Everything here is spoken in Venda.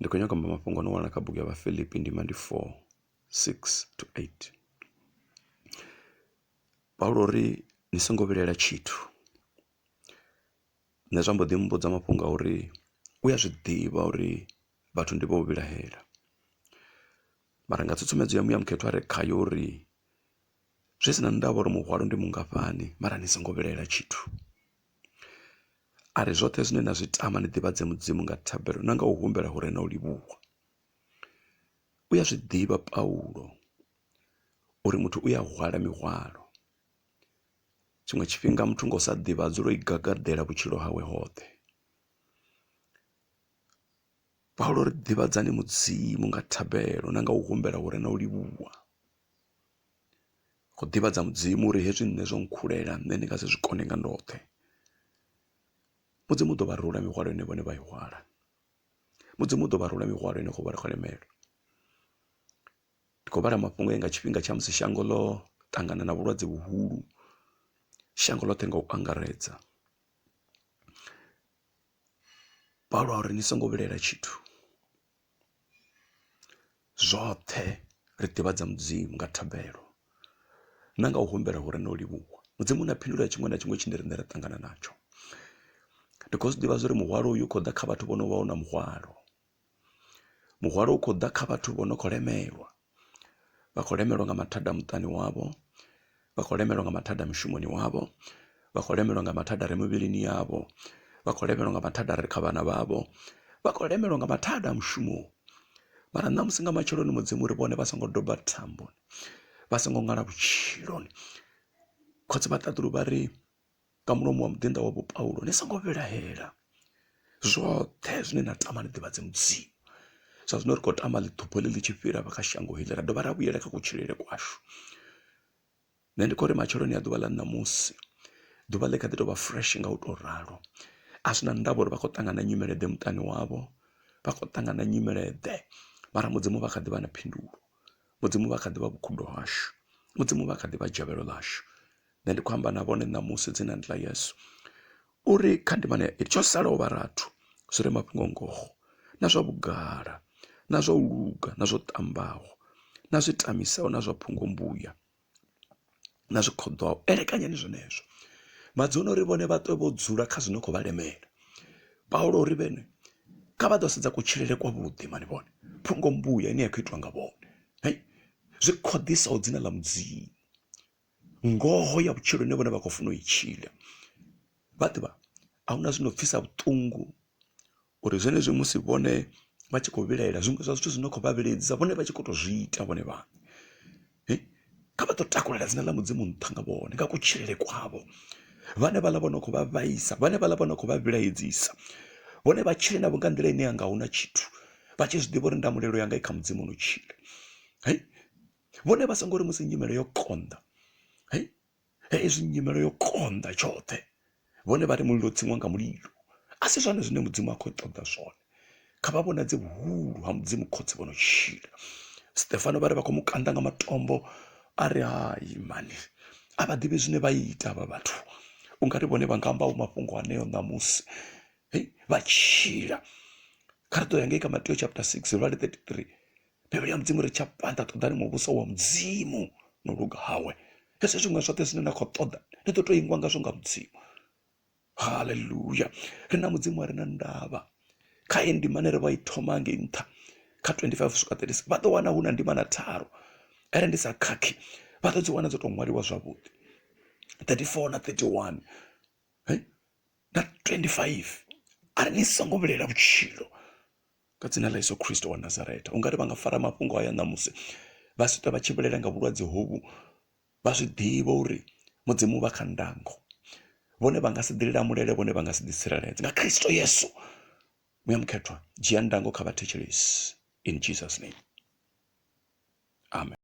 Ndi khou nyanga u amba mafhungo a no wanala kha bugu ya Vhafilipi ndima ndi 4 6 to 8. Paulo uri ni songo vhilaela tshithu. Nṋe zwa mbo ḓi mmbudza mafhungo a uri u ya zwi ḓivha uri vhathu ndi vho vhilahela mara nga tsutsumedzo ya muya mukhethwa a re khayo uri zwi si na ndavha uri muhwalo ndi mungafhani mara ni songo vhilaela tshithu. A ri zwoṱhe zwine na zwi tama ni ḓivhadze mudzimu nga thabelo na nga u humbela hu re na u livhuwa. U ya zwi ḓivha Paulo uri muthu u ya hwala mihwalo. Tshiṅwe tshifhinga muthu nga u sa ḓivha a dzula o i gagaḓela vhutshilo hawe hoṱhe. Paulo ri ḓivhadzani mudzimu nga thabelo na nga u humbela hu re na u livhuwa. Khou ḓivhadza mudzimu uri hezwi nṋe zwo nkhulela nṋe ndi nga si zwi kone nga ndoṱhe. Mudzimu u ḓo vha rula mihwalo ine vhone vha i hwala. Mudzimu u ḓo vha rula mihwalo ine khou vha khou lemela. Ndi khou vhala mafhungo nga tshifhinga tsha musi shango ḽo ṱangana na vhulwadze vhuhulu shango ḽoṱhe nga u angaredza. Paulo a uri ni songo vhilaela tshithu zwoṱhe ri ḓivhadza mudzimu nga thabelo na nga u humbela hu re na u livhuwa. Mudzimu u na phindulo ya tshiṅwe na tshiṅwe tshine riṋe ra ṱangana natsho. Ndi khou zwi ḓivha zwa uri muhwalo uyu u khou ḓa kha vhathu vho no vha u na muhwalo. Muhwalo u khou ḓa kha vhathu vho no khou lemelwa, vha khou lemelwa nga mathada muṱani wavho, vha khou lemelwa nga mathada mushumoni wavho, vha khou lemelwa nga mathada a re mivhilini yavho, vha khou lemelwa nga mathada a re kha vhana vhavho, vha khou lemelwa nga mathada a mushumoni. Mara ṋamusi nga matsheloni mudzimu uri vhone vha songo doba thambo, vha songo ṅala vhutshiloni. Khotsi vha ṱaḓulu vha ri nga mulomo wa muḓinḓa wavho Paulo ni songo vhilahela zwoṱhe zwine na tama ni ḓivhadze mudzimu. Zwa zwino ri khou tama ḽiṱhupho heḽi ḽi tshi fhira kha shango heḽi ra dovha ra vhuyela kha kutshilele kwashu. Nṋe ndi khou ri matsheloni a ḓuvha ḽa ṋamusi ḓuvha ḽi kha ḓi tovha fresh nga u to ralo a zwi na ndavha uri vha khou ṱangana na nyimele ḓe muṱani wavho vha khou ṱangana na nyimele ḓe mara mudzimu vha kha ḓi vha na phindulo mudzimu vha kha ḓi vha vhukhudo hashu mudzimu vha kha ḓi vha dzhavhelo ḽashu. Nṋe ndi khou amba na vhone ṋamusi dzinani ḽa Yesu uri kha ndimana ya tsho salaho vharathu zwi re mafhungo ngoho na zwa vhugala na zwa u luga na zwo ṱambaho na zwi tamisaho na zwa phungo mbuya na zwi khoḓwaho elekanyani zwenezwo. Madzone uri vhone vha ṱwe vho dzula kha zwino khou vha lemela. Paulo uri vhene kha vha ḓo sedza kutshilele kwa vhuḓi mani vhone phungo mbuya ine ya khou itwa nga vhone zwi khoḓisaho dzina ḽa Mudzimu. Ngoho ya vhutshilo ine vhone vha khou funa u i tshila vha ḓivha a huna zwino pfhisa vhuṱungu uri zwenezwi musi vhone vha tshi khou vhilahela zwiṅwe zwa zwithu zwino kho vha vhiledzisa vhone vha tshi kho to zwi ita vhone vhaṋe. Kha vha ḓo takulela dzina ḽa mudzimu nṱha nga vhone nga kutshilele kwavho vhane vhaḽa vho no kho vha vhaisa vhane vhaḽa vho no kho vha vhilahedzisa vhone vha tshile navho nga nḓila ine ya nga huna tshithu vha tshi zwiḓivha uri ndamulelo yanga i kha mudzimu no tshila. Vhone vha songo ri musi nyimele yo konḓa hei hezwi nyimele yo konḓa tshoṱhe vhone vha ri mulilo tsiṅwa nga mulilo a si zwone zwine mudzimu a khou ṱoḓa zwone kha vha vhonadze vhuhulu ha mudzimu khotsi vho no tshila. Stefano vha ri vha khou mu kanḓa nga matombo a ri hai mani a vha ḓivhi zwine vha ita havha vhathu u nga ri vhone vha nga amba vho mafhungo aneo ṋamusi vha tshila. Kha ri ḓo ya ngei kha Mateo chapter 6 ri vhale 33 Bivhili ya Mudzimu ri tsha phanḓa ṱoḓani muvhuso wa Mudzimu na u luga hawe. Hezwi zwiṅwe zwoṱhe zwine na khou ṱoḓa ni ḓo tou ingwa ngazwo nga Mudzimu. Haleluya! Ri na Mudzimu a re na ndavha. Kha heyi ndimana ri vha i thoma ngei nṱha kha 25 swika 36 vha ḓo wana hu na ndimana tharu arali ndi sa khakhi vha ḓo dzi wana dzo tou ṅwaliwa zwavhuḓi 34 na 31 na 25 ari ni songo vhilaela vhutshilo Nga dzina ḽa Yesu Kristo wa Nazaretha. U nga ri vha nga fara mafhungo haya ṋamusi vha si ṱwe vha tshi vhilaela nga vhulwadze hovhu, vha zwi ḓivha uri Mudzimu u vha kha ndango. Vhone vha nga si ḓi lamulele, vhone vha nga si ḓi tsireledze. Nga Kristo Yesu, Muya Mukhethwa, dzhia ndango kha vhathetshelesi. In Jesus name. Amen.